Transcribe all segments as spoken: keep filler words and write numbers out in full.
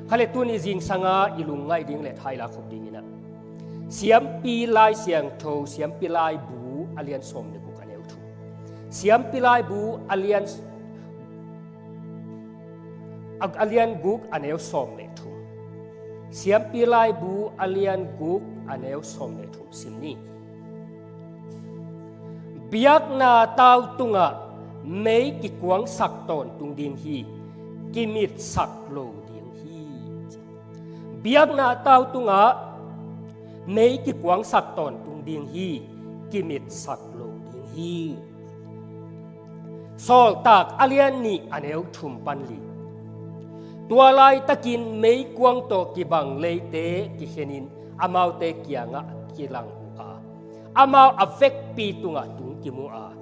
Kha le tuni zingsanga i lungngaih ding le tha i lakhop ding in ah, Siampi Lai Siangtho, Siampi Laibu a lian sawm le guk a neu thum. Siampi Laibu a lian, a, a lian guk a neu sawm le thum. Siampi Laibu a lian guk a neu sawm le thum sim ni. Biakna tau tungah mei kikuangsak tawntung ding hi, kimitsak lo ding hi. Biakna tau tungah mei kikuangsak tawntung ding hi, kimitsak lo ding hi. Sawltak a lian nih a neu thum pan li. Tua laitakin meikuang tawh kibang leite kikhenin amaute kiangah kilang uh a, amau a vekpi tungah tung kimu a,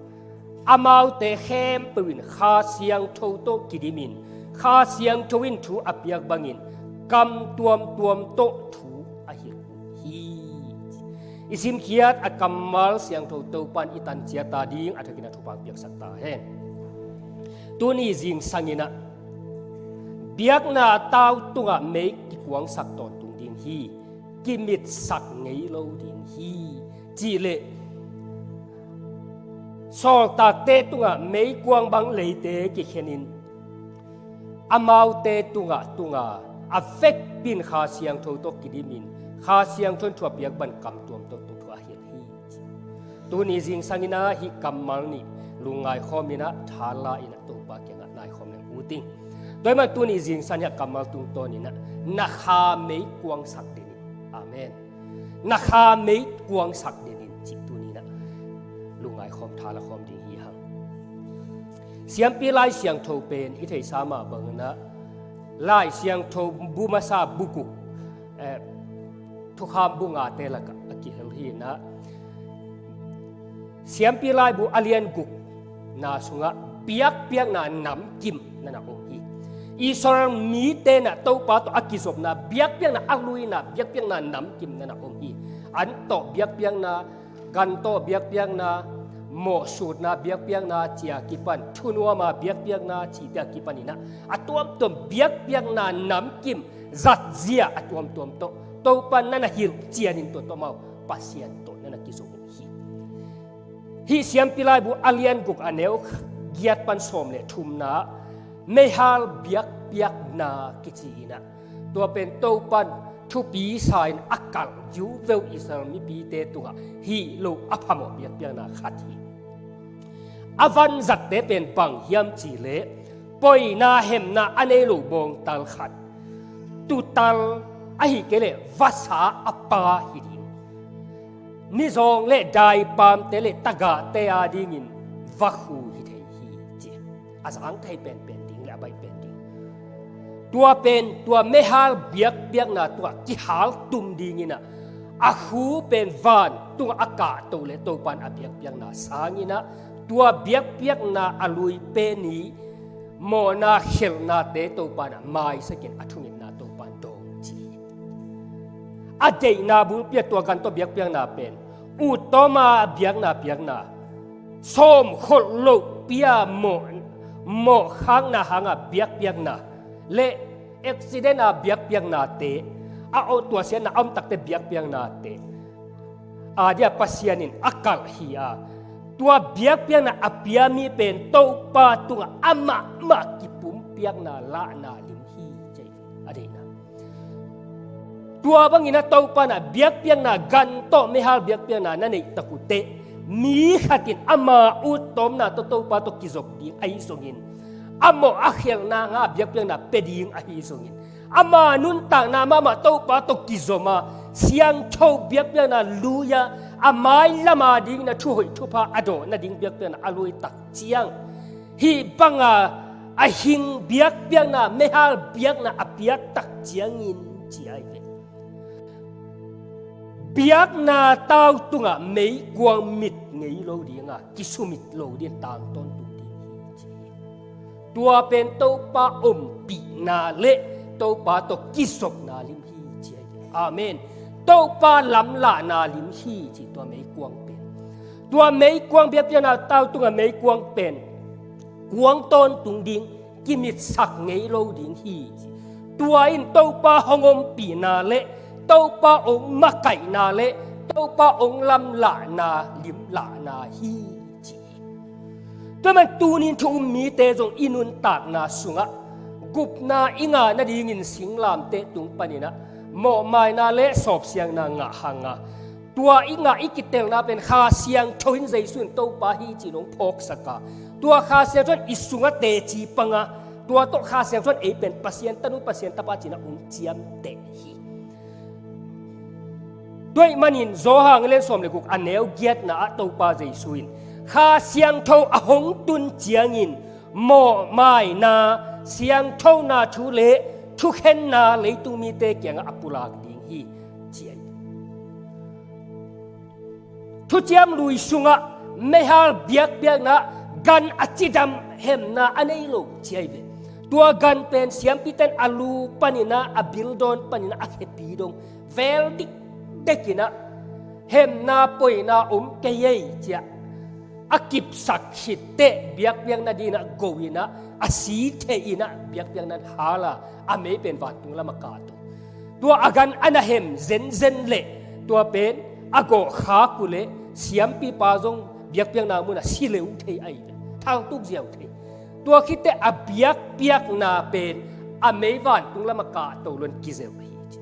amaute khempeuh in Kha Siangtho tawh kidimin, Kha Siangtho in thu a piak bangin kam tuamtuam tawh thu a hilh uh hi. I simkhiat a kammal siangtho Topan i tanciat a ding a thakin a thupha piaksak ta hen. Tuni zingsangin ah, biakna tau tungah mei kikuangsak tawntung ding hi, kimitsak ngei lo ding hi, cih leh sawltakte tungah meikuang bang leite kikhenin amaute tungah tunga a vekpi in Kha Siangtho tawh kidimin, Kha Siangtho in thu a piak bang kam tuamtuam tawh thu a hilh hi. Tuni zingsangin ah hih kammal nih lungngai khawmin ah tha la in ah Topa kiangah nai khawm leng ut ing. Tua ahih manin tuni zingsangin ah kammal tungtawnin ah na kha meikuangsak den in. Amen. Na kha meikuangsak den in cih tuni in ah lungngai khawm tha la khawm ding hi hang. Siampi Lai Siangtho pen i theihsa mah bangin ah Lai Siangtho bu masa bu guk, eh, thukham bu ngate lakah a kihel hi in ah, Siampi Laibu a lian gukna sungah biakpiakna namkim na na om hi. Israel mite na Topa tawh a kizopna biakpiakna a luina biakpiakna namkim na na om hi. An tawh biakpiakna, gan tawh biakpiakna, mawhsutna biakpiakna, ci a kipan thunuama biakpiakna, cihte a kipan in ah a tuamtuam biakpiakna namkim zatzia a tuamtuam tawh Topa na na hilh cianin tua tawh amau Pasian tawh na na kizom uh hi. Hih Siampi Laibu a lian guk a neu giat pan sawm le thumna meihal biakpiakna kici in ah, tua pen Topan thupi sa in a kalh viuveu Israel mipite tungah hih lo a phamawh biakpiakna khat hi. A vanzatte pen bang hiam cih leh poina hemna a nei lo bawngtal khat, tutal ahih kei leh vasa a pa hi ding. Mizawng le daipamte le tagahte a dingin vakhu hi thei hi ci. A zang thei penpen ding le a baih pen ding. Tua pen tua meihal biakpiakna tungah kihaltum dingin ah a khu pen van tungah a kahto le Topan a biakpiakna sangin ah tua biakpiakna a lui pen i mawhna khelhnate Topan ah maisakin a thungetna Topan dawng ci hi. A deihna bulpi ah tua gan tawh biakpiakna pen uttawma biakna piakna, sawm kholh loh pi a mawh, mawh khakna hanga biakpiakna le accident a biakpiaknate, a aw tuasiatna a om takte biakpiaknate a dia Pasian in a kalh hi a, tua biakpiakna a pia mi pen Topa tungah amah mah kipumpiakna lahna lim hi ci hi. A deihna tua bangin a Topa na biakpiakna gan tawh meihal biakpiakna na neih tak uh teh mi khat in ama uttawmna tawh Topa tawh kizop ding ahi zongin, a mawh a khelhna nga biakpiakna pia ding ahi zongin, ama nuntakna mahmah Topa tawh kizom a siangtho biakpiakna lui a, a mailam a dingin a thuhoih thupha a dawh nading biakpiakna a lui tak ciang, hih banga a hing biakpiakna, meihal biakna a piak tak ciangin ci ahi ve. Biakna tau tungah meikuang mit ngei lo dinga kisumit lo ding tangtawn tung ding hi ci hi. Tua pen Topa ompihna le Topa tawh kizopna lim hi ci hi. Amen. Topa lamlahna lim hi ci tua meikuang pen. Tua meikuang biakpiakna tau tungah meikuang pen kuang tawntung ding, kimitsak ngei lo ding hi ci. Tua in Topa hong ompihna le Topa hong makaihna le Topa hong lamlahna limlahna hi, ci hi. Tua man tunin thu um mite zong i nuntakna sungah gupna i ngah nadingin singlamteh tung paninah mawhmaina le sawpsiangna ngah hanga, tua i ngah i kitelna pen Kha Siangtho in Jesu in Topa hi ci-in hong phawksaka, tua Kha Siangtho in i sungah teci panga, tua tawh Kha Siangtho in ei pen Pasian tanu, Pasian tapa ci-inah hong ciamteh hi. Tua ahih manin Johan a lian sawm le guk a neu giatna ah Topa Jesu in Kha Siangtho a hong tun ciangin mawhmaina, siangthona thu le thukhenna leitung mite kiangah a pulak ding hi, ci hi. Thuciam Lui sungah meihal biakpiakna gan a cidam hemna a nei lo, ci hi ve. Tua gan pen siampite in a lu paninah, a bildawn paninah a khepi dong vel dikdekinah, hemna poina om kei ei, ci-a a kipsak khitteh biakpiakna dinah go inah, a si thei inah biakpiakna in hala, a mei pen vantung lamah kahto. Tua a gan a na hem zenzen leh tua pen a gawh khak uh leh siampipa zong biakpiakna munah si leu thei ahi, thaltuk ziau thei. Tua khitteh a biakpiakna pen a mei vantung lamah kahto loin kizeu ahi, ci.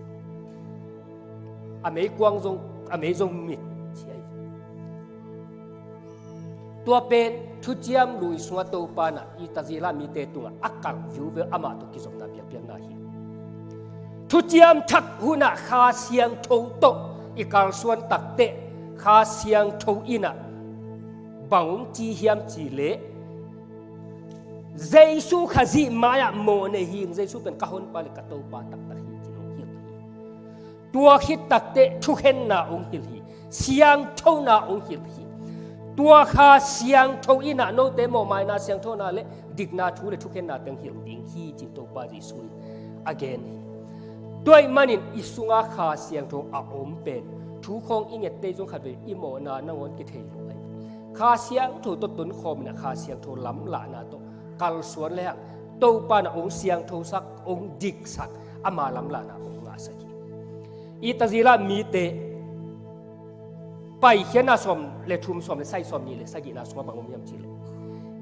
A mei kuang zong, a mei zong mit, ci ahi. Tua pen Thuciam Lui sungah Topa inah i Tazila mite tungah a kalh viuveu, amah tawh kizopna biakpiakna hi. Thuciam Thak hunah Kha Siangtho tawh i kalsuan takteh Kha Siangtho inah bang hong ci hiam cih leh, Jesu Khazih mai-ah mawh nei hi ing, Jesu pen ka honpa le ka Topa taktak hi, ci-in hong hilh hi. Tua khit takteh thukhenna hong hilh hi, siangthona hong hilh hi. Tua Kha Siangtho inah note mawhmaina, siangthona le dikna thu le thukhenna teng hilh ding hi, ci-in Topa Jesu in a gen hi. Tua ahih manin i sungah Kha Siangtho a om pen thu khawng i ngette zong khatvei i mawhna nangawn kithei lo ahi. Kha Siangtho tawh tonkhawm inah Kha Siangtho lamlahna tawh kalsuan lehang Topa inah hong siangthosak, hong diksak, ama lamlahna hong ngahsak hi. I Tazila mite Paikhiatna sawm le thum, sawm le sagih, sawm nih le sagihna sungah bang om hiam cih leh,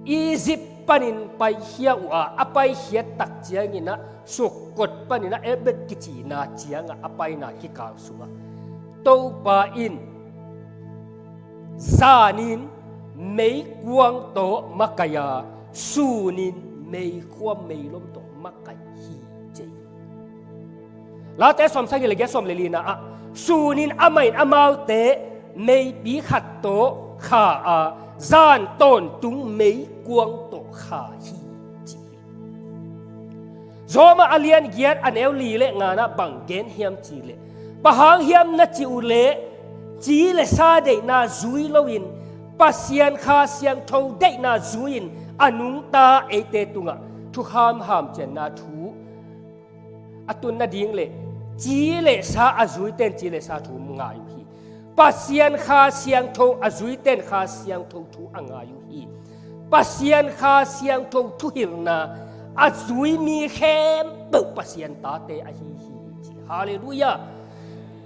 Egypt panin paikhia uh a, a paikhiat tak cianginah Sukkot paninah Abib kicihna ciangah a paina kikal sungah Topa in zanin meikuang tawh makaih a, sunin meikuang meilom tawh makaih hi, ci hi. Late sawm sagih le giat, sawm le lina ah, sunin amah in amaute meipi khat tawh kha a, zan tawntung meikuang tawh kha hi, ci hi. Rom a lian giat a neu li le ngana bang gen hiam cih leh, bang hang hiam na cih uh leh, ci le sa deihna zui loin, Pasian Kha Siangtho deihna zui-in a nungta eite tungah thukham hamcianna thu a tun nading le ci le sa a zuite in ci le sa thu ngai uh hi. Pasian Kha Siangtho a zuite in Kha Siangtho thu a ngai uh hi. Pasian Kha Siangtho thuhilhna a zui mi khempeuh Pasian tate ahi hi, ci. Halleluiah.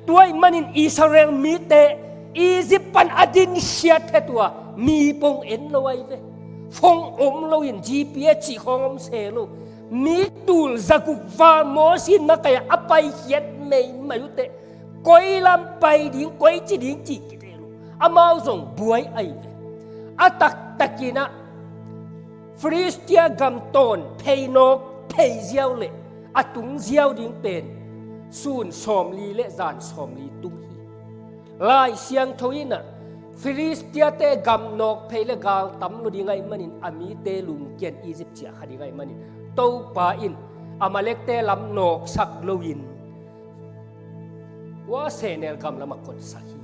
Tua ahih manin Israel mite Egypt pan a dinkhiat phet uh a, mi pong en lo ahi ve. Phone om loin G P S cih khawng om se lo. Mi tul zaguk val Moses in makaih a, a paikhiat meimai uh teh, koi lam pai ding, koici ding cih kitel uh. Amau zong buai ahi ve. A taktakinah Filistia gam tawn phei nawk phei ziau le a tung ziau ding pen sun sawmli le zan sawmli tung hi. Lai Siangtho inah Filistiate gam nawk phei le gal tam lo ding ahih manin, a mite lungkian Egypt ciah kha ding ahih manin, Topa in Amalekte lam nawksak loin tua sehnel gam lamah kotsak hi.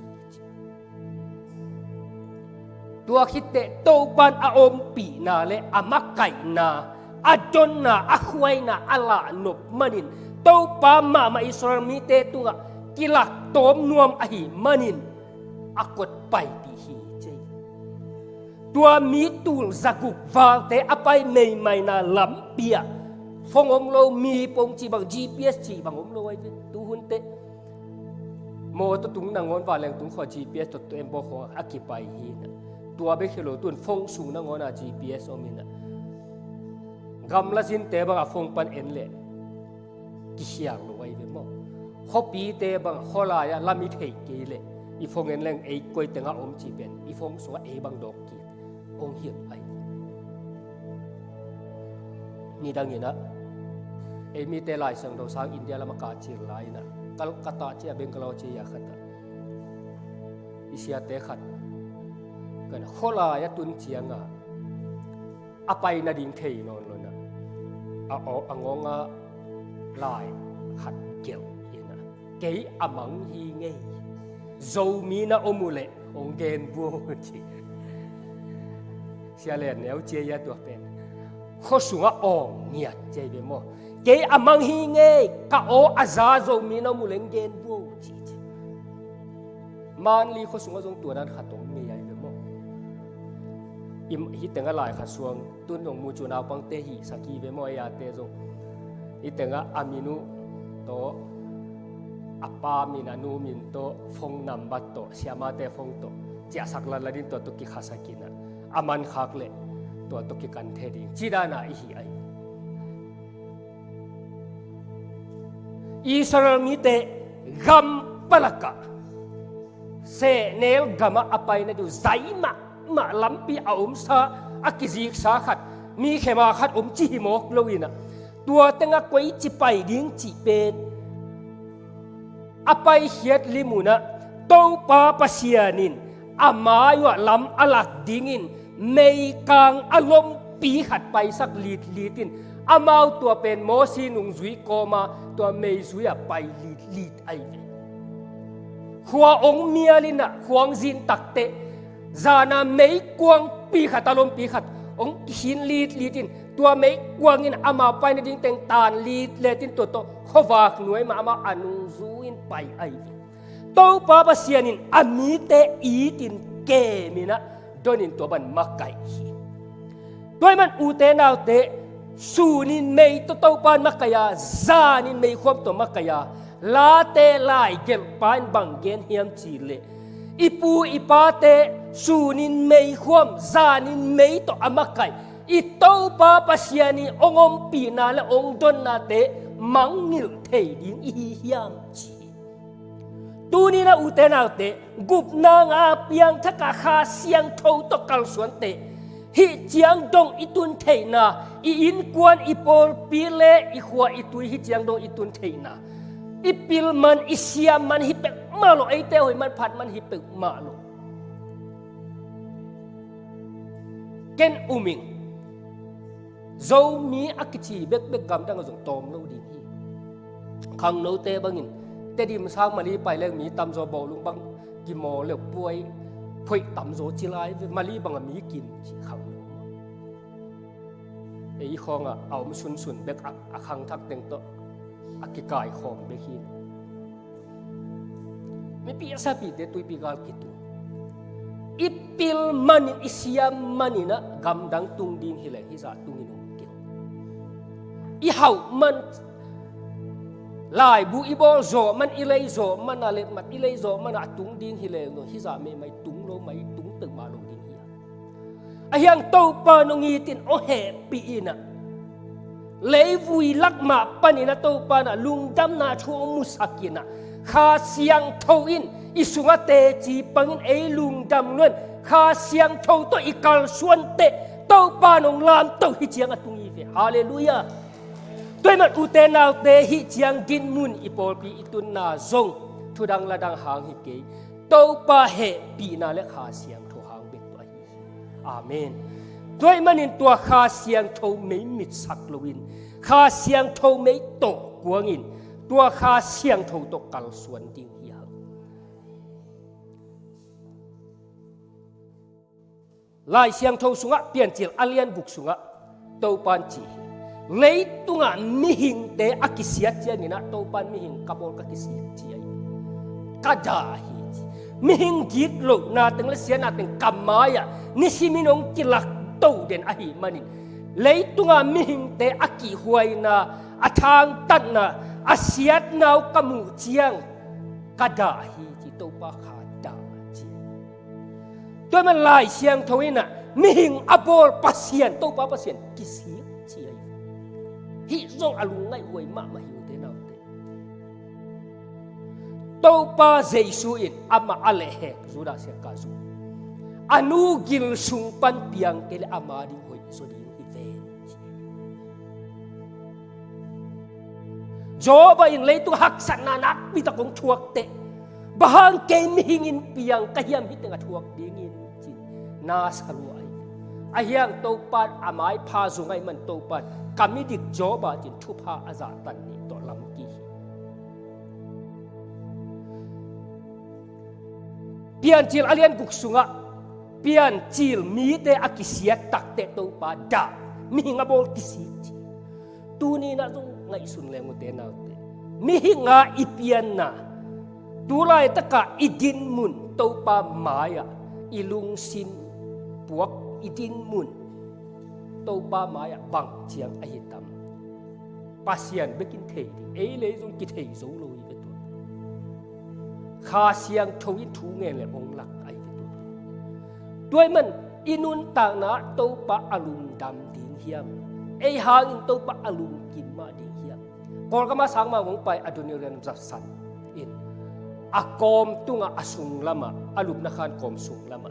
Tua khitteh Topa in a ompihna le a makaihna, a donna, a khuaina a lahnop manin, Topa mahmah Israel mite tungah kilak tawm nuam ahih manin a kot paipih hi, ci hi. Tua mi tul zaguk valte a pai meimaina lampi ah Phone om lo, mi pong cih bang, G P S cih bang om lo ahi ve. Tu hun teh mawtaw tung nangawn, vanleng tung khawng G P S tawh tu em baw khawng a kipai hi na. Tua bek hi lo, tun phone sung nangawn a G P S om hi na. Gamla zinte bang a phone pan en leh kikhial lo ahi ve maw. Khuapite bang khualai ah lam i theih kei leh i phone en leng ei koi teng ah om cih pen i phone sungah ei bang dawk kik hong hilh ahi. Nidang in ah ei mite Lai Siangtho sang India lam ah kah cil lai in ah, Calcutta ci-a, Bangalore ci-a khat ah i siate khat, ka na, khualai a tun ciang a a pai nading thei nawn lo in ah, a, a ngawng ah lai khat gelh in ah, "Kei a mang hi ngei, Zomi na om uh leh hong gen buo," ci. Sia Lian Neu ci a, tua pen khua sungah awng ngiat ci ahi ve maw. "Kei a mang hi ngei, ka aw a za Zomi na om uh leh hong gen buo," ci, ci. Manli khua sungah zong tua dan khat om ngei ahi ve maw. I, hih tengah lai khat suang tun hong mu, cu naupangte hihsak hi ve maw, ei ate zong. Hih tengah a min uh tawh, a pa min, a nu min tawh, phone number tawh, siamate phone tawh ciahsak latlat in tua tawh kikhasak in ah, a man khak leh tua tawh kikan thei ding, ci dan a i hi ahi. Israel mite gam palak ah, sehnel gam ah a pai nading uh zai mahmah, lampi a omsa, a kiziksa khat, mi khema khat om ci hi mawk lo in ah, tua teng ah koici pai ding cih pen a paikhiat lim un ah, Topa Pasian in a mai uh ah lam a lak dingin meikang a lompi khat paisak litlit in, amau tua pen Mosi nungzui kawm a, tua meizui ah pai litlit ahi ve. Khua hong mial in ah, khua hong zin tak teh, zan a meikuangpi khat, a lompi khat hong khin litlit in, tua meikuang in amau pai nading teng tan litlet in, tua tawh khuavak nuai mah amau a nungzui in pai ahi ve. Topa Pasian in a mite it in, kem in ah, don in tua bang makaih hi. Tua ahih man ute naute, sun in mei tawh Topa in makaih a, zan in meikhuam tawh makaih a, Late laigelhpa in bang gen hiam cih leh, i pu i pate sun in meikhuam, zan in mei tawh a makaih i Topa Pasian in hong ompihna leh hong donnate mangngilh thei ding i hi hiam, ci hi. Tuni-in a, ute naute, gupna nga piangthak a Kha Siangtho tawh kalsuan teh, hih ciang dong i tun theihna, i innkuan, i pawlpi leh i khua i tui, hih ciang dong i tun theihna, i pil man, i siam man hi peuhmah lo, eite hoih man, phat man hi peuhmah lo. Ken um ing. Zomi a kici bekbek gamdang ah zong tawm lo ding hi. Khangnote bangin, Tedim sang Mali pai leng mi tamzaw bawlung bang kimawl leh puai phoih tamzaw ci lai ve, Mali bang a mi kim ci khangno. Ei khawng ah a om sunsun bek ah, a khangthak teng tawh a kikaikhawm bek hi. Mipi a sapite tuipi gal kitung. I pil manin, i siam manin ah gamdang tung ding hi leng hizah tungin om kei. I hauh man, laibu i bawl zawh man, i lei zawh man a, letmat i lei zawh man a tung ding hi leng, hizah meimai tung lo, mai tung peuhmah lo ding hi a. Ahi hang Topa in hong it in, hong hehpih in ah, leivui lak mah panin ah Topa in ah lungdamna thu hong musak in ah, Kha Siangtho in i sungah teci pangin ei lungdam nuam, Kha Siangtho tawh i kalsuan teh Topa in hong lamto hi ciang a tung hi ve. Halleluiah. Tua ahih man ute naute, hih ciang dinmun i pawlpi i tunna zong thudang ladang hang hi kei, Topa hehpihna leh Kha Siangtho hang bek tawh ahi hi. Amen. Tua ahih manin tua Kha Siangtho mei mitsak loin, Kha Siangtho mei tawh kuangin, tua Kha Siangtho tawh kalsuan ding hi hang. Lai Siangtho sungah, Piancil a lian guk sungah Topa in ci hi. Leitungah mihingte a kisiat ciangin ah Topa in mihing ka bawl, ka kisiat ci ahi. Ka dah ahi ci. Mihing gitlohna teng leh siatna teng ka mai-ah nisimin hong kilakto den ahih manin, Leitunga mihingte a kihhuaina, a thangtatna, a siatna uh ka muh ciang ka dah hi ci, Topa Kha dah ci. Tua man Lai Siangtho in ah mihing a bawl Pasian, Topa Pasian kisik ci ahi. Hih zong a lungngaihhuai mahmah hi ute naute. Topa Jesu in amah a lehhek Judas Iskariot, a nu gil sung pan piang kei leh ama ding hoih zaw ding hi ven. Job in leitung haksatna nakpi tak hong thuak teh, bang hang kei mihing in piang ka hiam, hih teng a thuak dingin ci-in na sa lua ahi. Ahi hang Topa in a maipha zong ahih man Topa in ka midik Job a ci-in thupha a zahtan nih tawh lamkik hi. Piancil a lian guk sungah piancil mite a kisiat tak teh Topa dah, mihing a bawl kisik ci. Tuni-in ah zong ngaihsun leng ute naute, mihing a i pianna, tu laitakah i dinmun Topa mai-ah, i lungsim puak, i dinmun Topa mai-ah bang ciang ahi tam? Pasian bek in thei ding, ei leh ei zong kithei zo lo hi ve tua. Kha Siangtho in thu ngen leh hong lak ahi ve tua. Tua ahih man i nuntakna ah Topa a lungdam ding hiam? Ei hangin Topa a lungkim mah ding hiam? Kawlgam ah sangmah hong pai Adoniram za san in a kawm tungah, a sung lamah, a lupna khan kawm sung lamah,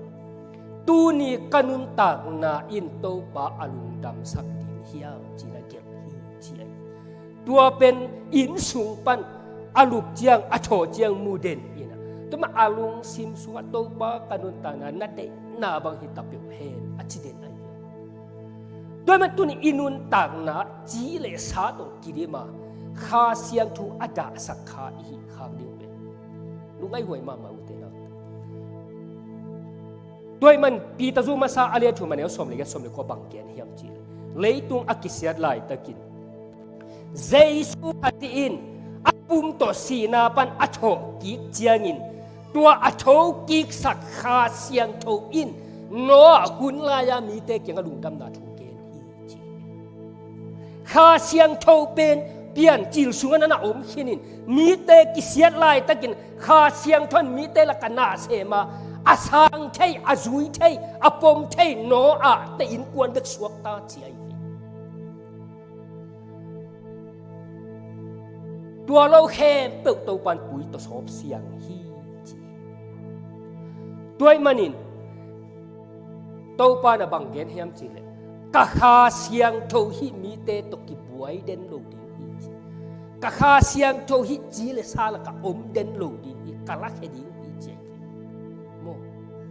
tuni ka nuntakna in Topa a lungdamsak ding hiam ci-in a gelh hi ci ahi. Tua pen inn sung pan a lup ciang, a thawh ciang mu den in ah, tua mah a lungsim sungah Topa ka nuntakna na deihna bang hi ta peuh hen a ci den ahi. Tua mah tuni i nuntakna ci le sa tawh kidim a, Kha Siangtho a dahsak kha i hih khak ding pen lungngaihhuai mahmah ute naute. Tua ahih man Peter zu masa a lian thum a neu sawm le giat, sawm le kua bang gen hiam cih leh, leitung a kisiat laitakin Jesu Khazih in a pum tawh sihna pan a thawhkik ciangin, tua a thokiksak Kha Siangtho in Noah hun lai-a mite kiangah lungdamna thu gen hi ci. Kha Siangtho pen piancil sungah na na om khinin, mite kisiat laitakin Kha Siangtho in mite lakah na sem a, a sang thei, a zui thei, a pom thei Noah te innkuan bek suakta ci ahi ve. Tua lo khempeuh Topa in pui tawh sawp siang hi ci. Tua ahih manin Topa in a bang gen hiam cih leh, ka Kha Siangtho hih mite tawh kibuai den lo ding hi ci. Ka Kha Siangtho hih ci le sa lakah om den lo ding hi, ka lakhia ding hi ci. Maw,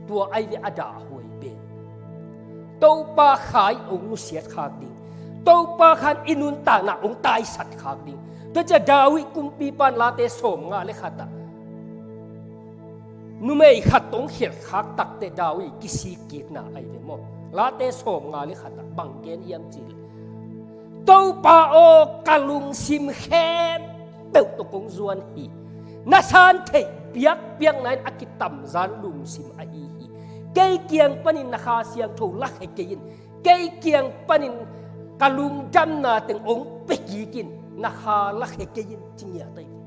tua ahi ve a dahhuai pen. Topa Kha in hong nusiat khak ding, Topa Kha in i nuntakna hong taisat khak ding. Tua ciang David kumpipa in Late sawmnga le khat ah numei khat hong khialh khak tak teh David kisik kikna ahi ve maw. Late sawmnga le khat ah bang gen hiam cih leh, Topa aw, ka lungsim khempeuh tawh kong zuan hi. Na san theih biakpiakna in a kitamzan lungsim ahi hi. Kei kiang panin na Kha Siangtho lakhia kei in. Kei kiang panin ka lungdamna teng hong pia kik in, na Kha lakhia kei in ci ngiat ahi ve.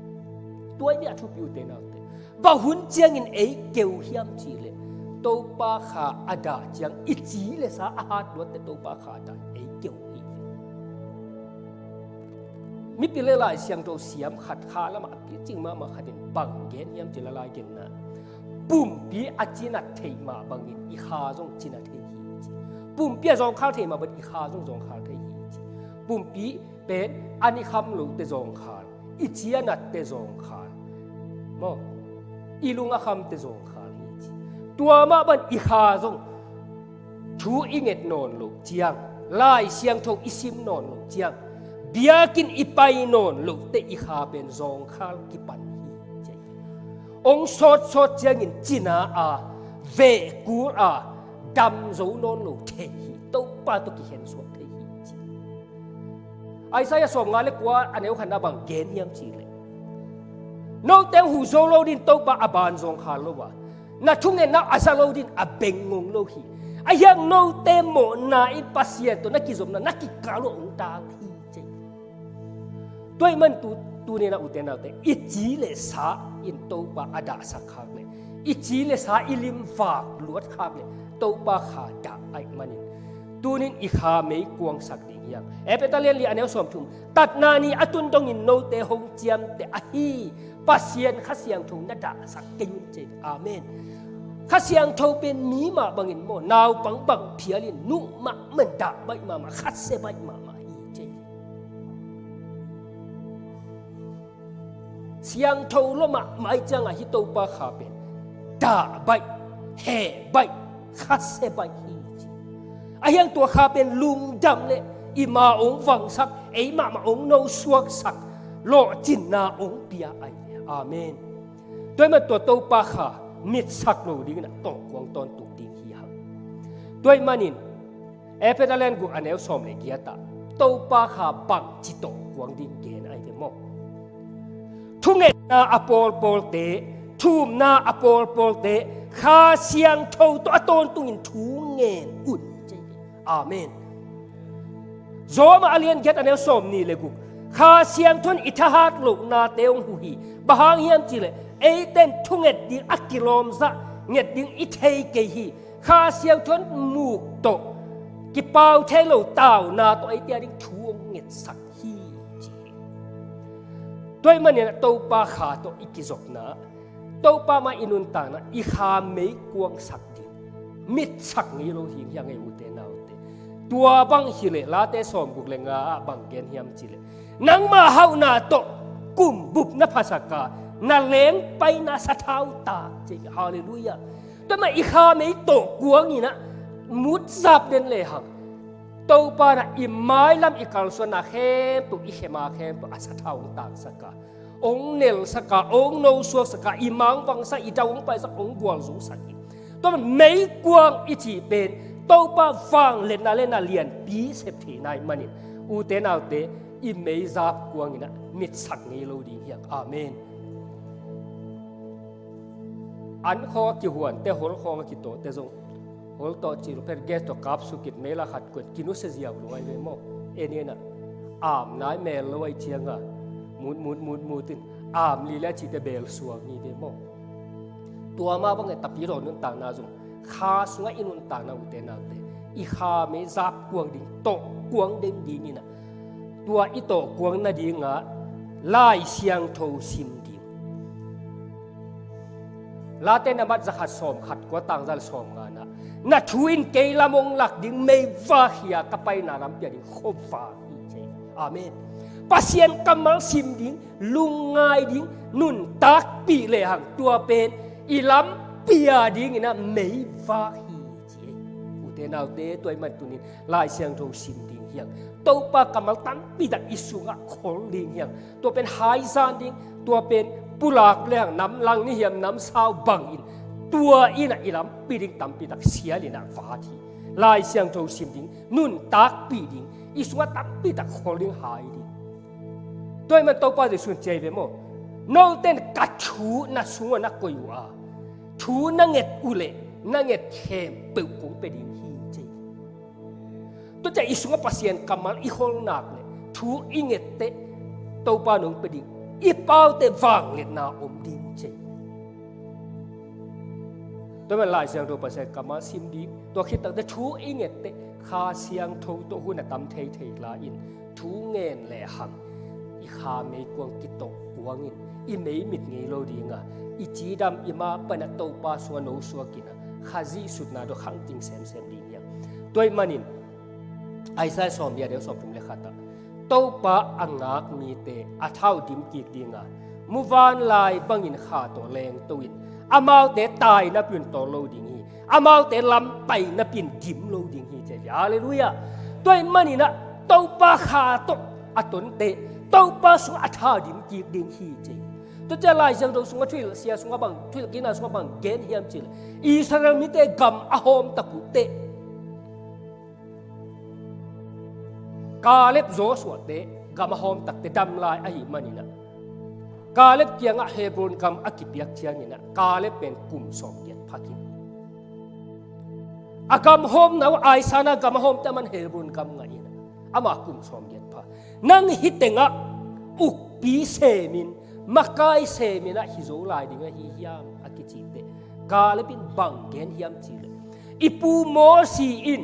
Tua ahi ve a thupi ute naute. Bang hun ciangin ei keu hiam cih leh, Topa Kha a dah ciang i ci le sa a hat luat teh Topa Kha a dah ei keu hi. Mipil le Lai Siangtho siam khat, Kha lamah a picing mahmah khat in bang gen hiam cih leh, lai genna, pumpi a cinat theih mah bangin i Kha zong cinat thei hi ci. Pumpi a zawngkhal theih mah bangin i Kha zong zawngkhal thei hi ci. Pumpi pen an i kham lote zawngkhal, i ci a natte zawngkhal, maw, i lung a khamte zawngkhal hi ci. Tua mah bangin i Kha zong thu i nget nawn loh ciang, Lai Siangtho i sim nawn loh ciang, biakinn i pai nawn loh teh i Kha pen zawngkhal kipan hi ci. Hong sawtsawt ciangin cina a, veh kul a, dam zo nawn lo thei hi. Topa tawh kikhen suak thei hi ci. Isaiah sawmnga le kua a neu khatna bang gen hiam cih leh, note huh zo lo ding Topa a ban zawngkhal lo a, na thungetna a za lo ding a beng ngong lo hi. A hiang note mawhna in Pasian tawh na kizopna na kikal uh hong dal hi ci. Tua ahih man tu, tuni-in ah ute naute, i ci le sa in Topa a dahsak khak leh, i ci le sa i lim vak luat khak leh Topa kha dah ahih manin, tuni-in i kha meikuangsak ding hi hang. Efesa lian li a neu sawmthum, tatna ni a tun dongin note hong ciamteh ahi Pasian Kha Siangtho na dahsak kei un ci. Amen. Kha Siangtho pen mi mah bangin maw, naupang bang phialin, nu mah bangin dah baih mahmah, khasia baih mahmah hi ci. Siangtho lua mahmah ahih ciangin hih Topa kha pen dah baih, heh baih, khasia baih hi ci. A hiang tua kha pen lungdam leh i ma hong vangsak, ei mahmah hong nosuaksak, lawhcinna hong pia ahi. Amen. Tua ahih man tua Topa kha mitsak lo dingin ah tawh kuang tawntung ding hi hang. Tua ahih manin Efesa lian guk a neu sawm le giat ah Topa kha bangci tawh kuang ding gen ahi ve maw? Thungetna a pawlpawlte, thumna a pawlpawlte, Kha Siangtho tawh a tawntungin thu ngen un ci. Amen. Rom a lian giat a neu sawmnih le guk, Kha Siangtho in i thahat lohnate hong huh hi. Bang hang hiam cih leh, eite in thunget ding a kilawmzah nget ding i thei kei hi. Kha Siangtho in muk tawh, kipau thei lo tauna tawh eite a ding thu hong ngetsak hi ci hi. Tua ahih manin ah Topa kha tawh i kizopna, Topa mah i nuntakna, i kha meikuangsak ding, mitsak ngei lo ding hi hang ei ute naute. Tua bang hi leh Late sawmguk le nga ah bang gen hiam cih leh, nangma hauhna tawh kumbup na phasak a, na lengpaina sathau tak ci. Halleluiah. Tua mah i kha mei tawh kuangin ah mutzap den lehang, Topa in ah i mailam i kalsuanna khempeuh, i khe ma khempeuh a sathau hong taksak a, hong nelsak a, hong nosuaksak a, i ma hong vangsak, i dau hong paisak, hong gualzosak hi. Tua mah meikuang i cih pen Topa vangliatna le na lianpi sep theihna ahih manin, ute naute, i meizap kuangin ah mitsak ngei lo ding hi hang. Amen. An khawng a kihuante, hol khawng a kitawte zong, hol tawh cih lo phet, gas tawh kapsuk in, mei la khat kuan kinusia ziau lo ahi ve maw? En in ah, am nai mel lo ahih ciangin, mut mut mut mut in, am li le a cihte bel suak hi ve maw? Tua mah bangin Topa tawh nuntakna zong, kha sungah i nuntakna, ute naute, i kha meizap kuang ding, tawh kuang ding dingin ah, tua i tawh kuang nadingah Lai Siangtho sim ding. Late na mat zakhat sawmkhat, kua tangzal sawmnga na, na thu in kei lam hong lak ding, meivak hi-a ka paina lampi a ding khuavak hi ci. Amen. Pasian kammal sim ding, lungngai ding, nuntakpih lehang tua pen i lampi a dingin ah meivak hi ci. Ute naute, tua ahih man tunin Lai Siangtho sim ding hi hang. Topa kammal tampi tak i sungah khol ding hi hang. Tua pen haizan ding, tua pen pulak lehang nam lang ni hiam, nam sau bangin, tua in ah i lampi ding tampi tak sial in ah vat hi. Lai Siangtho sim ding, nuntakpih ding, i sungah tampi tak khol ding, hai ding. Tua ahih man Topa Jesuh in ci ahi ve maw? Note in ka thu na sungah na koih uh a, thu na nget uh leh na nget khempeuh kong pia ding hi ci. Tua ciang i sungah Pasian kammal i khol nak leh, thu i nget teh Topa in hong pia ding, i paute vangliatna om ding ci. Tua man Lai Siangtho, Pasian kammal sim ding, tua khit tak teh thu i nget teh Kha Siangtho tawh hun a tam thei thei lai-in, thu ngen lehang i kha meikuang kitawh kuangin, i mei mit ngei lo ding a, i cidam, i ma pan a Topa sungah nosuak in a, Khazih sutna tawh khangcing semsem ding hi hang. Tua ahih manin Isaiah sawmli a neu sawmthum le khat ah, Topa a ngak mite a thau dim kik ding a, muvanlai bangin kha tawh lengto in, amaute tai napi un tawl lo ding hi. Amaute lam pai napi in dim lo ding hi ci hi. Halleluiah. Tua ahih manin ah Topa kha tawh a tonte, Topa sungah a thau dim kik ding hi ci hi. Tua ciang Lai Siangtho sungah thuhilh sia sungah bang, thuhilh kikna sungah bang gen hiam cih leh, Israel mite gam a hawm tak uh teh, Kaleb Joshua te gam a hawm tak teh dam lai ahih manin ah, Kaleb kiangah Hebron gam a kipiak ciangin ah, Kaleb pen kum sawmgiat pha khin. A gamhawmna uh, Isaac na gamhawmte aman Hebron gam ngah in, amah kum sawmgiat pha. Nang hih tengah ukpi semin, makai semin ah hi zo lai ding ahi hiam a kicih teh, Kaleb in bang gen hiam cih leh, i pu Mosi in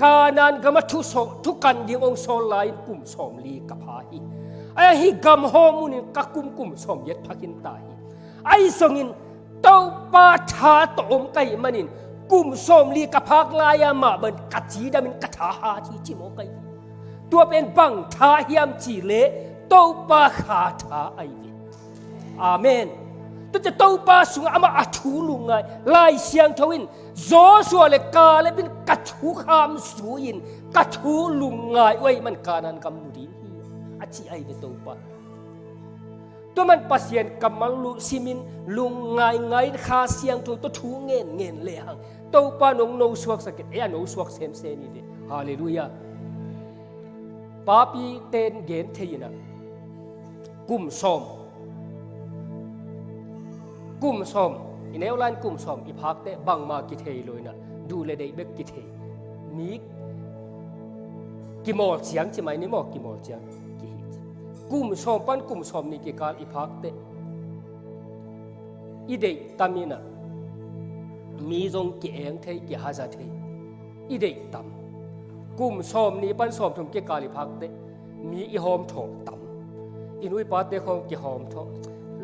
Kanaan gamah thusawn, thukan ding hong sawl lai-in kum sawmli ka pha hi. Ahi, gamhawm un in ka kum, kum sawmgiat pha khin ta hi. Ahi zongin Topa tha tawh om ka hih manin kum sawmli ka phak lai-a mah bang ka cidamin ka tha hat hi, ci mawk ahi. Tua pen bang tha hiam cih leh Topa kha tha ahi ve. Amen. Tua ciang Topa sungah amah a thu lungngai. Lai Siangtho in Joshua le Kaleb in ka thukham zui-in ka thu lungngai uh ahih man Kanaan gam mu ding hi, a ci ahi ve Topa. Tua man Pasian kammal uh simin lungngaingai-in Kha Siangtho tawh thu ngenngen lehang Topa nong nosuaksak in, ei a nosuak semsem hi ve. Halleluiah. Papite in gen thei in ah, kum sawm, kum sawm, i neu lai-in kum sawm i phak teh bangmah kithei lo in ah, duh le deih bek kithei. Mi kimawl ciang ci mai ni maw, kimawl ciang kihi. Kum sawm pan kum sawmnih kikal i phak teh i deih tam in ah, mi zong ki-eng thei, kihaza thei. I deih tam. Kum sawmnih pan sawmthum kikal i phak teh mi i hawmthawh tam. I nu i pate khawng kihawmthawh.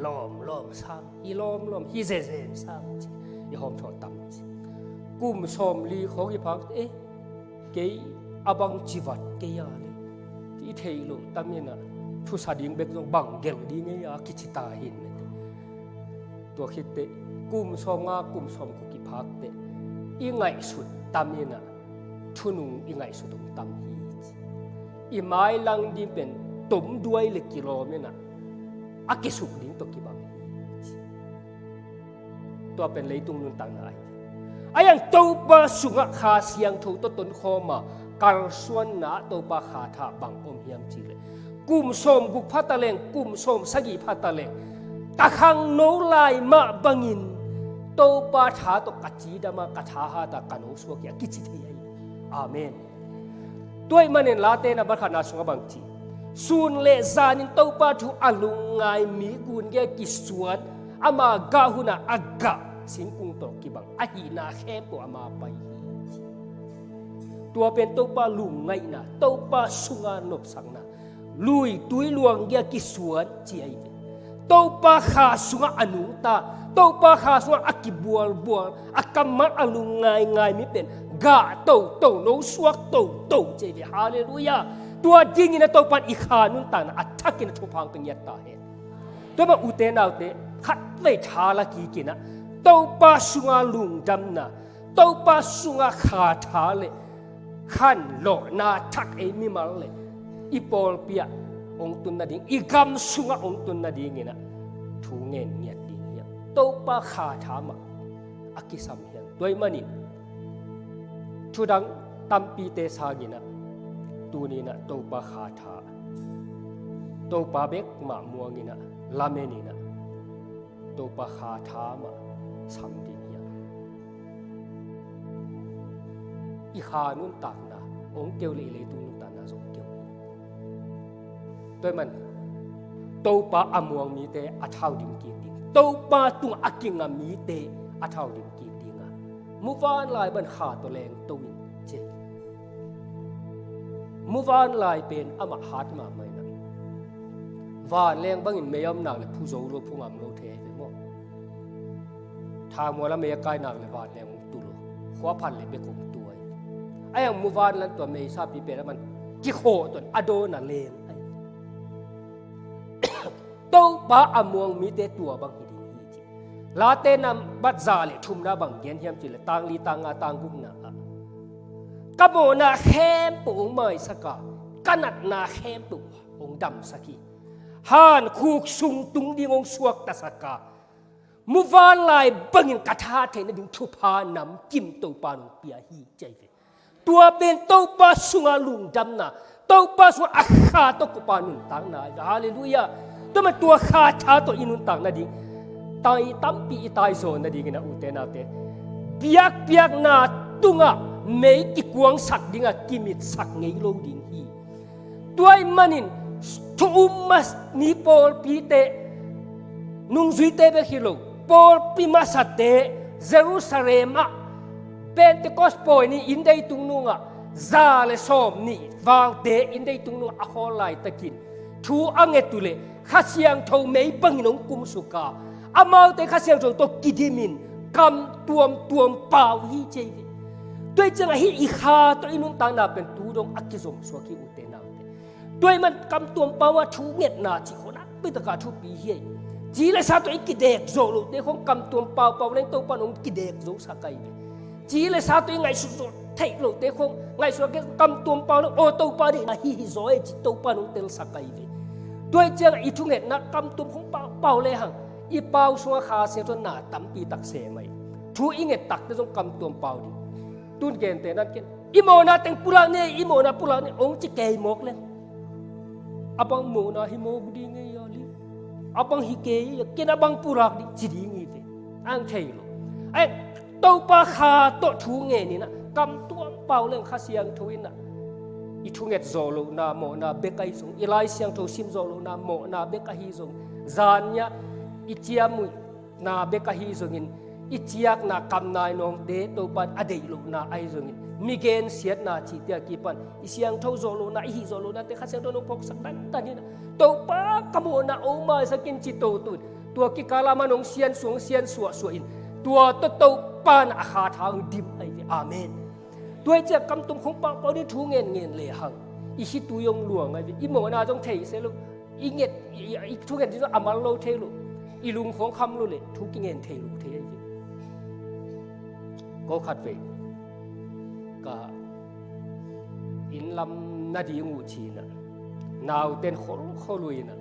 Lawm, lawm sang, hi lawm, lawm, hi zezen sang ci, i hawmthawh tam ci. Kum sawmli khawng i phak teh, eh, kei a bang ci vat kei a leh, ci i theih loh tam in ah, thusa ding bek zong bang gelh ding ei a kici ta hi in. Tua khit teh kum sawmnga, kum sawmguk i phak teh i ngaihsut tam in ah, thunung i ngaihsut hong tam hi ci. I mailang ding pen tomduai le kilawm in ah, a kisuk ding tawh kibang hi ci. Tua pen leitung nuntakna ahi. Ahi zongin Topa sungah Kha Siangtho tawh tonkhawm a, kalsuanna ah Topa kha tha bang om hiam cih leh, kum sawmguk pha ta leng, kum sawmsagih pha ta leng, ka khangno lai mah bangin Topa tha tawh ka cidam a, ka tha hat a, ka nosuak hi a kici thei ahi. Amen. Tua ahih manin Late nambat khatna sungah bang ci? Sun le zanin Topa thu a lungngai mi gun gei-a kisuan, ama gah hun a a gah singkung tawh kibang ahihna khempeuh ama pai hi ci. Tua pen Topa lungngaihna, Topa sunga nopsakna, lui tui luang gei-a kisuan ci ahi ve. Topa kha sungah a nungta, Topa kha sungah a kibualbual, a kammal a lungngaingai mi pen gah toto, nosuak toto ci ahi ve. Halleluiah. Tua dingin a Topa in i kha nuntakna a thakin a thupha hong pia ngiat ta hen. Tua mah ute naute, khatvei tha la kik in ah, Topa sunga lungdamna, Topa sunga kha tha le khanlawhna thak ei mimal le i pawlpi ah hong tun nading, i gam sungah hong tun nadingin ah thu ngen ngiat ding hi hang. Topa kha tha mah a kisam hi hang. Tua ahih manin thudang tampite sangin ah, tuni-in ah Topa kha tha, Topa bek mah muangin ah, lamen in ah, Topa kha tha mah sam ding hi hang. I kha nuntakna hong keu le i leitung nuntakna zong keu hi. Tua ahih man Topa a muang mite a thau dim kik ding, Topa tungah a kinga mite a thau dim kik ding a, muvanlai bang kha tawh lengto in ci. Muvanlai pen amah hat mahmah in ah, vanleng bangin mei a om nak leh phu zo lo, phu ngam lo thei ve maw. Thangmual ah mei a kai nak leh vanleng hong tu lo, khua phat leh bek hong tu ahi. Ahi hang muvanlai tua meisa pi pen a man kikhawh tuan a dawn a leng ahi. Topa a muang mite tua bang hi ding hi ci. Late nambat za le thumna bang gen hiam cih leh, tang li, tang nga, tang gukna ah, ka mawhna khempeuh hong maisak a, ka natna khempeuh hong damsak hi. Hankhuk sung tung ding hong suaktasak a, muvanlai bangin ka tha theih nading thupha namkim Topa in hong pia hi ci ahi ve. Tua pen Topa sunga lungdamna, Topa sunga a kha tawh kipia nuntakna. Halleluiah. Tua man tua kha tha tawh i nuntak nading, tai tampi i taizaw nadingin ah, ute naute, biakpiakna tungah mei kikuangsak dingah kimitsak ngei lo ding hi. Tua ahih manin thu um masa ni pawlpite, nungzuite bek hi lo, pawlpi masate Jerusalem ah Pentecost pawi ni inndei tungnungah za le sawm nih valte inndei tungnungah a khawl laitakin thu a nget uh leh Kha Siangtho mei bangin hong kumsuk a, amaute Kha Siangtho tawh kidimin kam tuamtuam pau hi ci hi ve. Tua hi ciangah hih i kha tawh i nuntakna pen tu dong a kizom suak hi, ute naute. Tua ahih man kam tuam pau a thu ngetna cih khawng nakpi takah thupi hi. Ci le sa tawh i kidek zawh lohte khawng kam tuam paupau leng Topa'n hong kidek zo sak ahi ve. Ci le sa tawh i ngaihsut zawh theih lohte khawng ngaihsut a, kam tuam pau leng aw Topa deihna hih hi zaw e ci Topa'n hong telsak ahi ve. Tua hi ciangah i thungetna kam tuam khawng paupau lehang i pau sungah Kha Siangtho na tampi tak sem ahi. Thu i nget takte zong kam tuam pau ding. Tun gente nan ken i mawhna teng pulak ni, i mawhna pulak ni hong ci kei mawk leng, a bang mawhna hi mawk ding ei a li, a bang hi kei a, ken a bang pulak ding ci ding hi ve. Ang thei lo. Ai, Topa Kha tawh thu ngen inah kam tuam pau leng Kha Siangtho inah i thunget zawh lohna mawhna bek ahi zong, i Lai Siangtho sim zawh lohna mawhna bek ahi zong, zan nia i ciamnuih na bek ahi zongin, i ciakna kam nai nawngte Topa'n a deih lohna ahi zongin, mi gensiatna cihte a kipan i siangtho zawh lohna, i hih zawh lohnate Kha Siangtho nong phawksak dandan inah, Topa ka mawhna hong maisak in ci toto in, tua kikal a man hong siansuah, hong siansuahsuah in, tua tawh Topa'n a kha tha hong dim ahi ve. Amen. Tua hi ciah kam tuam khong paupau ding thu ngen ngen lehang i khitui hong luang ahi ve. I mawhna zong thei se lo. I nget, i, i, i thu ngen ding zong a mal lo thei lo. I lung khong kham lo leh thu kingen thei lo thei ahi ve. Ko khat vei ka inn lam na ding uh ci inah, nauten kholkhol uh inah,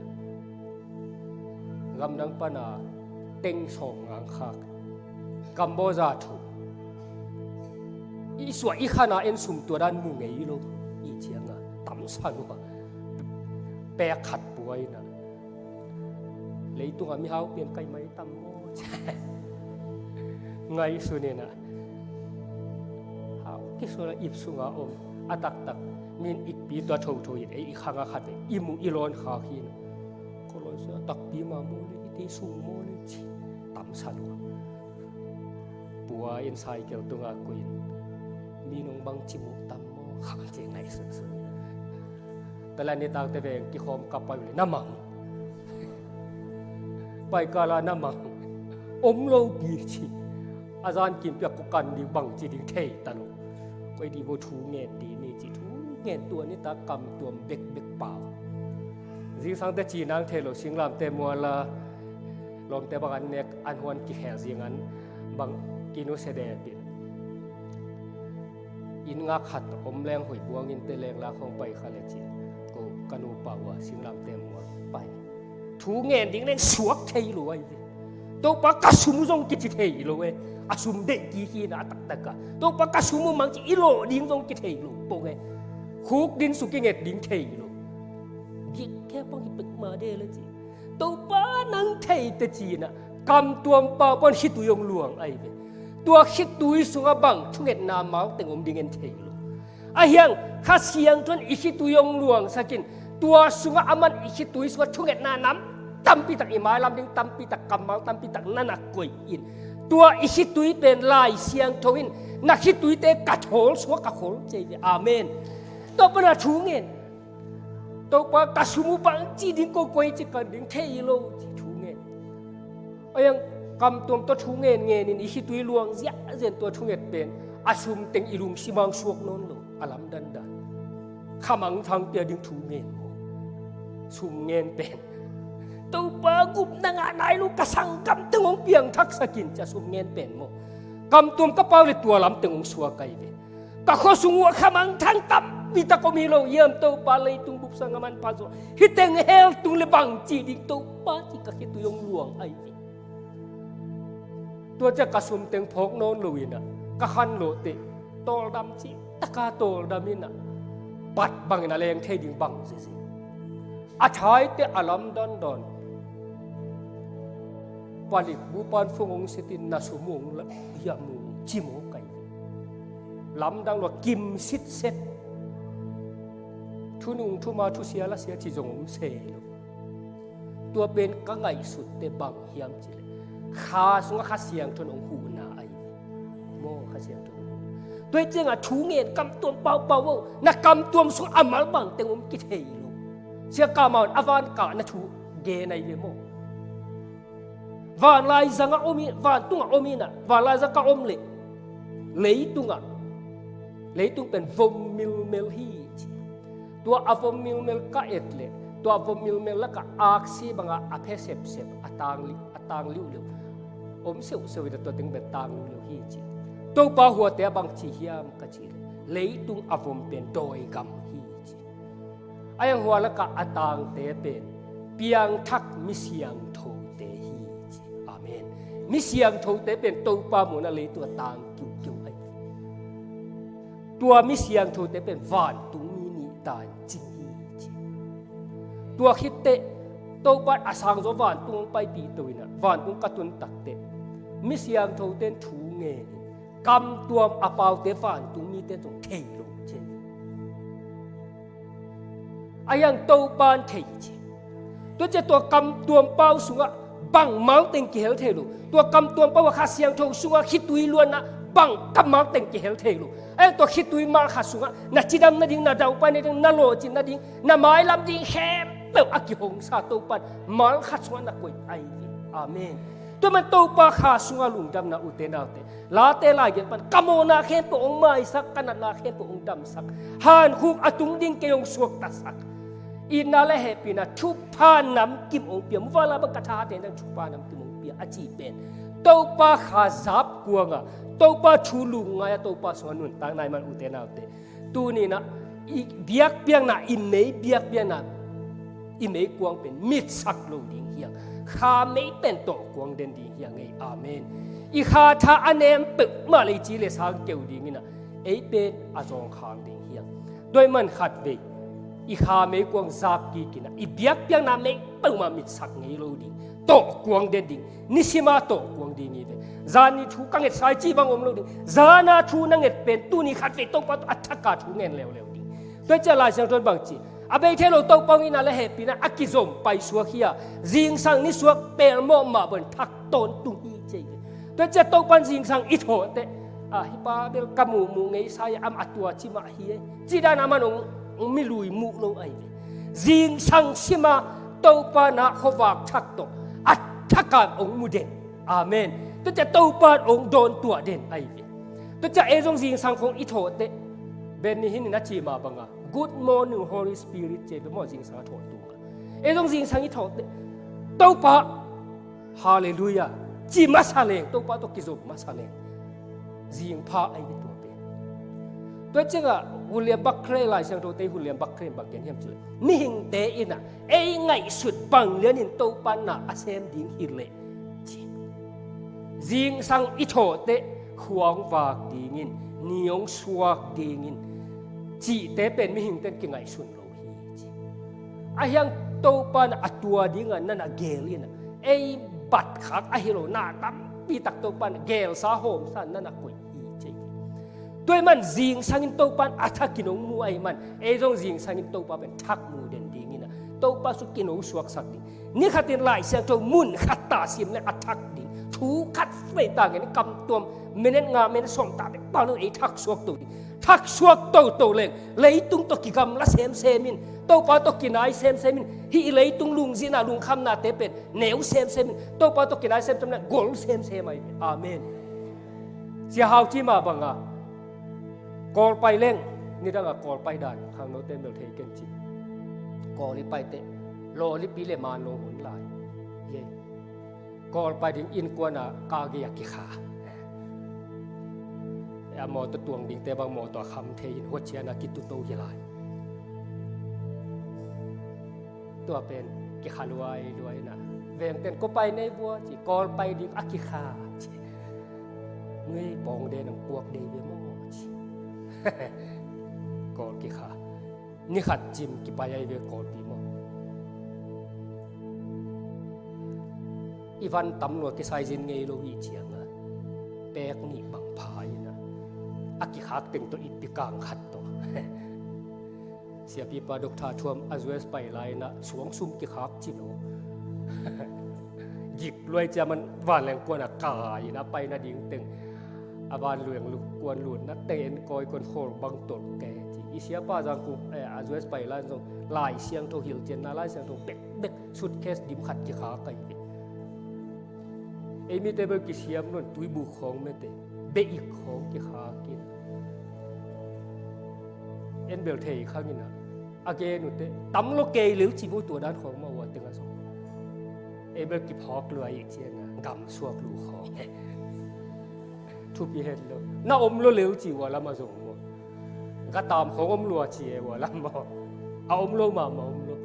gamdang pana teng sawm ngang khak, Kamboja thu i suah i khan a en sum tua dan mu ngei lo. I cianga tamsa lua pek khat pua inah, leitunga mihau pian kai mai tam maw? Ngaihsun inah, hau kisuala ip sunga om a taktak min itpi tua thotho in ei i khanga khat i mu i lawn khak hi inah, ko lawn sua takpi ma maw le, i te sung maw le ci tamsa lua. Pua in cycle tunga koih in, mi nong bang ci mu tam maw? Khang ci ngaihsun sun. Tala nitakte veng kikhawm ka pai uh le na mang. Pai kala na mang. Om lo pi ci. A zan kim piak ko kan ding bang ci ding thei ta lo. Koi di bo thu ngen di ni ci thu ngen tua nitak kam tuam bekbek pau. Zingsangte ci nang thei lo, singlamte muala lawmte bang an nek an huan kikhel zing an bang kinusia depin. Inn ngak khat om leng hoih buang in te leng la khong pai kha le cin. Ko ka nupa ua singlamte mual pai. Thu ngen ding leng suak thei lo ahi ve. Topa ka sum zong kici thei lo e. A sum deih kiki na a taktak a. Topa ka sum uh mang ci i lawh ding zong kithei lo pong e. Khuk din su kinget ding thei lo. Gik khe pong hi pek ma de le ci. Topa nang thei te ci na. Kam tuam pau pan khitui hong luang ahi ve. Tua khitui sungah bang thungetna mal teng om ding en thei lo. A hiang Kha Siangtho in i khitui hong luangsak in, tua sungah aman i khitui sungah thungetna nam tampi tak, i mailam ding tampi tak, kammal tampi tak na na koih in, tua i khitui pen Lai Siangtho in na khituite ka thawl sungah ka khol ci ve. Amen. Tua pana thu ngen. Topa ka sum uh bang ci ding, ko koi ci kan ding thei lo ci thu ngen. A hiang kam tuam tawh thu ngen ngen in i khitui luang ziahziah in tua thunget pen a sum teng i lungsim hong suak nawn lo, a lamdandan. Khamangthang pia ding thu ngen maw? Sum ngen pen Topa gupna ngah nai lo ka sanggam teng hong piangthaksak in ci a sum ngen pen maw? Kam tuam ka pau le tua lam teng hong suak ahi ve. Ka khua sung uh a khamangthang tampi tak om hi lo hiam Topa, leitung bup sang a manpha zaw. Hih teng hell tung le bang ci ding Topa ci ka khitui hong luang ahi ve. Tua ciah ka sum teng phawk nawn lo inah ka khan lawh teh tawldam ci taka tawldam inah bat bangin a leng thei ding bang zizi. A thaite a lamdandan. Palik bupan fung hong sitin na sum hong la hiam mu ci maw kai. Lamdang lua kim sitset. Thunung thuma thusia lasia ci zong om se lo. Tua pen ka ngaihsutte bang hiam cih leh, Kha sungah Kha Siangtho in hong huhna ahi ve. Maw, Kha Siangtho in hong huhna. Tua hi ciangah thu ngen kamtuam paupau o. Na kamtuam sungah a mal bangteng om kithei lo. Sia Kah Mau in a van kahna thu gen ahi ve maw. Vanlai zangah om in, vantungah om in ah, vanlai zangah ka om leh leitungah, leitung pen vom milmel hi ci. Tua a vom milmel ka et leh, tua a vom milmel lakah aksi bangah a phe sepsep, a tang li-, a tang liuliu. Om seuhseuh hi ta, tua teng pen tang liuliu hi ci. Topa huate a bang ci hiam ka cih leh, leitung a vom pen dawi gam hi ci. A hiang hua lakah a tangte pen piangthak mi siangthote hi ci. Amen. Mi siangthote pen Topa muhna leitung a tang kiukiu ahi. Tua mi siangthote pen vantung mi nih ta in cing hi ci. Tua khitteh Topa in a sangzaw vantung hong paipih to in ah, vantung ka tun takteh mi siangthote in thu ngen in, kamtuam a paute vantung mite in zong thei lo ci. A hiang Topa in thei ci. Tua ciah tua kamtuam pau sungah bang malteng kihel thei lo. Tua kamtuam pau a Kha Siangtho sungah khitui luanna bang ka malteng kihel thei lo. A hiang tua khitui mal khat sungah na cidam nading, na daupai nading, na lawhcin nading, na mailam ding khempeuh a kihongsa Topa in mal khat sungah na koih ahi ve. Amen. Tua man Topa Kha sungah lungdamna, ute naute. Late laigelh pan ka mawhna khempeuh hong maisak, ka natna khempeuh hong damsak. Hankhuk a tung ding kei hong suaktasak. Itna le hehpihna thupha namkim hong pia. Muvanlai bang ka thahat nading thupha namkim hong pia a cih pen Topa Kha zap kuangah, Topa thu lungngai-ah, Topa sungah nuntakna i man, ute naute. Tuni-in ah i biakpiakna, i mei biakpiakna, i meikuang pen mitsak lo ding hi hang. Kha mei pen tawhkuang den ding hi hang ei. Amen. I kha tha a nem peuhmah leh i ci le sang keu ding in ah, ei pen a zawngkhang ding hi hang. Tua ahih man khatvei i kha meikuang zap kik in ah, i biakpiakna mei peuhmah mitsak ngei lo ding, tawhkuang den ding, nisima tawhkuang ding hi ve. Zani thu ka ngetsa i cih bang om lo ding. Zana thu na nget pen tuni khatvei Topa tawh a thak a thu ngen leuleu ding. Tua ciah Lai Siangtho in bang ci? A bei thei lo Topa hong itna le hehpihna a kizom paisuak hi a, zingsang nisuak pelmawh mah bangin thak tawntung hi ci hi ve. Tua ciah Topa in zingsang i thawh teh, a, hih pa bel ka muhmuh ngeisa hi a, amah a tua ci mah hi e, cih dan a man hong, hong milui muh lo ahi ve. Zingsang sima Topa in ah khuavak thak tawh a thak a hong mu den. Amen. Tua ciah Topa in hong dawntuah den ahi ve. Tua ciah ei zong zingsang khawng i thawh teh, Benny Hinn in a cih mah banga, "Good morning, Holy Spirit," ci hi ve maw, zingsang a thawh tungah. Ei zong zingsang i thawh teh, Topa, Halleluiah, ci masa leng, Topa tawh kizom masa leng, zingpha ahi ve tua pen. Tua ciangah William Barclay, Lai Siangthote William Barclay in bang gen hiam cih leh, mihingte in ah ei ngaihsut bang lianin Topa in na a sem ding hi leh, ci. Zingsang i thawh teh khua hong vak dingin, ni hong suak dingin cihte pen mihingte in kingaihsun lo hi, ci. A hiang Topa in a tua dingah na na geel in ah, ei batkhak ahi lo, na tampi tak Topa in geelsa hawmsa in na na koih hi, ci. Tua ahih man zingsang in Topa in a thak in hong mu ahih man, ei zong zingsang in Topa pen thak mu den dingin ah, Topa sungah ki-nungsuaksak ding. Ni khatin Lai Siangtho mun khat ta sim leh a thak ding. Thu khat vei ta ngen, kamtuam minute nga, minute sawm ta bek pau lo, ei thak suak to ding. Thak suak toto leng leitung tawh kigamla semsem in, Topa tawh kinai semsem in. Hih i leitung lungzinna, lungkhamnate pen neu semsem in, Topa tawh kinai semsem leh gol semsem ahi. Amen. Sia Hau cih mah banga, Kawl pai leng, nidanga Kawl pai dan khangnote in bel thei ken ci. Kawl i pai teh, lawlipi le manlo hun lai. Ye. Kawl pai ding innkuan ah ka gei a kikha. A mawtaw tuang dingte bang mawtaw a kham thei in, huacian a kituto hi lai. Tua pen kikha luailuai in ah, vengte in, "Kua pai nei vua?" ci, "Kawl pai ding a kikha," ci. "Ngei pawng den ang, kuak dei ve maw?" ci. Kawl kikha. Ni khat gym kipai ahi ve Kawlpi maw. I van tam lua kisai zin ngei lo i hih ciangah, pek nih bang pha in ah, A kikhak teng tawh i pi kang khat tawh. Siapipa Doctor Thuam a U S pai lai-in ah suang sum kikhak ci lo. Gik luai cia man vanleng kuan a kai-in a pai nading teng, a vanleng lu kuan lutna teng en kawi kuan khawl bang tolh kei ci. I siapa Zangkung, eh, a U S pai lai-in zong Lai Siangtho hilhcianna, Lai Siangtho bekbek suitcase dim khat kikhak ahi ve. Ei mite bel kisiam lo-in tuibuk khawng mete, beh-ik khawng kikhakin. En bel thei khangin ah, a gen uh teh tam lo kei lel ci vo, tua dan khawng mah uh a teng a zong. Ei bel kiphawk lua ih ciangin ah, gam suak lu khawng. Thupi het lo. Na om lo lel ci uh a lam a zong maw. Ka tam khawng om lua ci e uh a lam maw. A om lo mahmah om lo.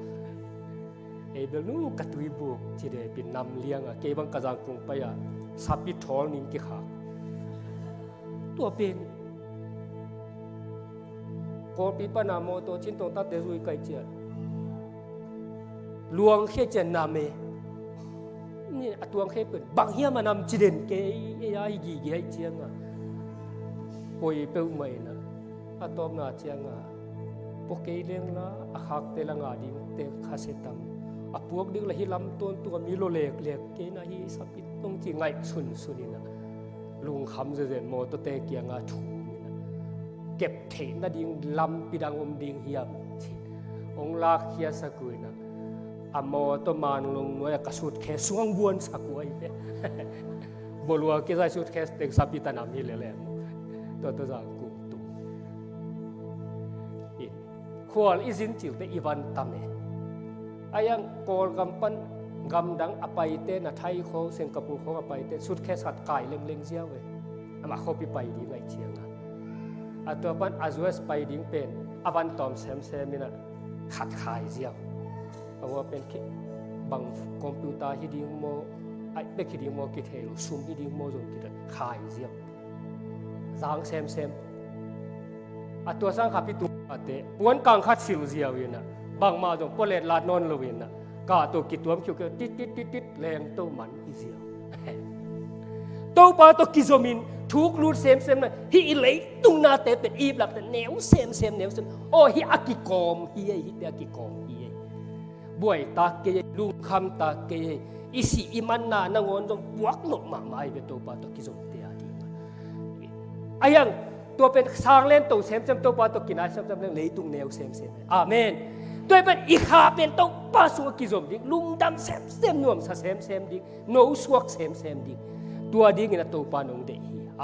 Ei bel nu ka tuibuk ci depin nam liang a, kei bang ka Zangkung pai a, sapi thawl ning kikhak. Tua pen Kawlpi pan a mawtaw cin tawngtate zui kai ciat. Luang khia ciat nam e. Ni a tuang khia pen bang hiam a nam ci den kei, ei a hi gige ahi ciang a. Poi peuhmah in ah. A tawpna ciang a, pua kei leng la, a khakte la ngah dingte khasia tam. A puak ding la hi lam tawntung a mi lo leklek kei na hi sapit nong ci ngaih sunsun in ah. Lungkham zezen mawtawte kiangah thum in ah. Kep theih nading lampi dang om ding hiam ci. Hong lakkhiasak uh in ah. A mawtaw manlong nuai-ah ka suitcase sung hong guansak uh ahi ve. Bawlua kizai suitcase teng sapi tanam hi lel e. Tua tua Zangkung tung. I khual i zin cilte i van tam e. A iang Kawlgam pan gamdang a paite, na Thai khawng, Singapore khawng a paite suitcase khat kai lengleng ziau e. Amah khuapi pai ding ahi ciang a. A tua pan a U S pai ding pen a van tawm semsem in ah khat khai ziau. A ua pen khi bang computer hi ding maw, iPad hi ding maw kithei lo, sum hi ding maw zong kithei khai ziau. Zang semsem. A tua sang khapi tung pate puan kang khat sil ziau in ah, bangmah zong pawlet lat nawn lo in ah, kah tawh kituam khiukheu, tit tit tit tit, lengto man hi ziau. Topa tawh kizomin thuk lut semsem na, hih i leitung nate pen i ip lakte neu semsem, neu sem. Aw, hih a kikawm hi ei, hihte a kikawm hi ei. Buai tak kei ei, lungkham tak kei ei. I sih i manna nangawn zong puak nop mahmah ahi ve, Topa tawh kizomte a ding a. A iang tua pen sang lento semsem, Topa tawh kinai semsem leng leitung neu semsem. Amen. Tua pen i kha pen Topa sungah kizom ding, lungdam semsem, nuamsa semsem ding, nosuak semsem ding. Tua dingin a Topa nong deih hi.